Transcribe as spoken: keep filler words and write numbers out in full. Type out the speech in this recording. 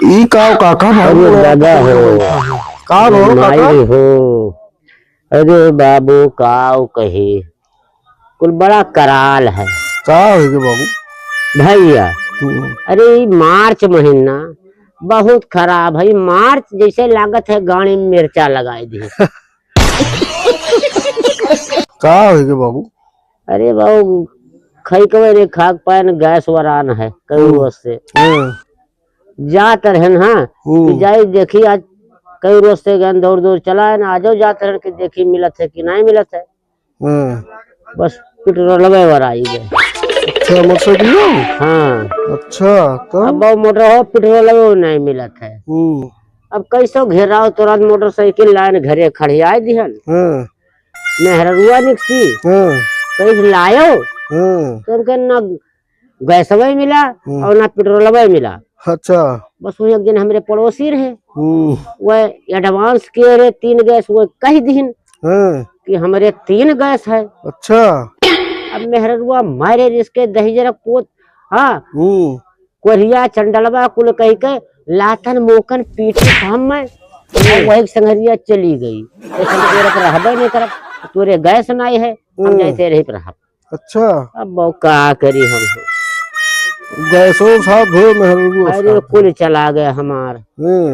ई का काका भाई अरे हो? दादा हो। का हो अरे माई काका? हो। अरे बाबू काव कही, कुल बड़ा कराल है। का हो गे बाबू? भैया, हम्म। अरे ई मार्च महीना बहुत खराब है। मार्च जैसे लागत है गाड़ी में मिर्चा लगाई दी। का हो गे बाबू? अरे बाबू, खई कवे रे खाक पाए न गैस वरान है कई हम्म। रोज से। हम्म। जात रहन, हाँ, हम्म। कि जाई देखी आज कई रोज से गन दौड़ दौड़ चला है ना, आजो जात रहन कि देखी मिलत है कि नहीं मिलत है। हम्म। बस पेट्रोलवे वराई गए। अच्छा, मोटरसाइकिल हो? हाँ। अच्छा, तो? अब वो मोटर हो, पेट्रोलवे नहीं मिलत है। हम्म। अब कैसो घेराव तुरंत मोटरसाइकिल लाइन घरे खड़ियाए दिहन। हाँ। मेहररुआ निकसी। हाँ। कैसे लायो? हाँ। तो उनके ना गैसवे मिला हम्म। और ना पेट्रोलवे मिला। अच्छा। बस वो एक दिन हमरे पड़ोसी रहे, हम्म। वह एडवांस के रहे तीन गैस, वो कह दीन हाँ। कि हमरे तीन गैस है। अच्छा। अब मेहररुआ मारे रिस के दही जरा पोत, हाँ, हम्म। कोरिया चंडलवा कुल कह के लातन मोकन पीटी हम में, और वही संगरिया चली गई। तो हम तोरे पर रहबे नहीं करब, तोरे गैस नहीं है, हम हम्म। जाते रही पर रहब। अच्छा। अब वो का करी हम? गैसो साथ हो, मेहररुओ अरे, साथ हो। कुल चला गए हमार। हम्म।